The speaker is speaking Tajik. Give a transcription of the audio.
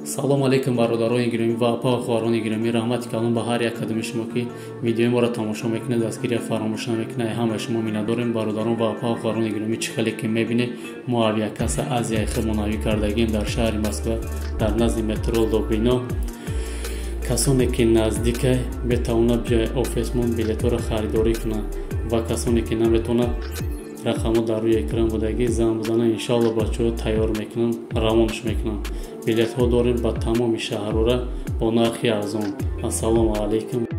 Салому алейкум, бародарони гиромӣ ва апа ва хоҳарони гиромӣ. Раҳмати калон ба ҳар як кадоми шумо, ки видеои моро тамошо мекунед, дастгирия фаромӯш намекунед. Ҳамаи шумо миннатдорем, бародарон ва апа ва хоҳарони гиромӣ. Чӣ хеле ки мебинед, мо авиакасса Азияи худмон авӣ кардагим дар шаҳри Москва, дар назди метро Лобино. Касоне ки наздикай, метавонад биёяд офисмон, билетҳоро харидорӣ кунанд, ва касоне ки наметавонад, рақамҳо дар рӯи экран будагӣ, занг бизананд. Иншоалло, бачаҳо тайёр мекунанд, равонаш мекунанд. Билетҳо дорем ба тамоми шаҳрора бо нархи арзон. Ассалому алайкум.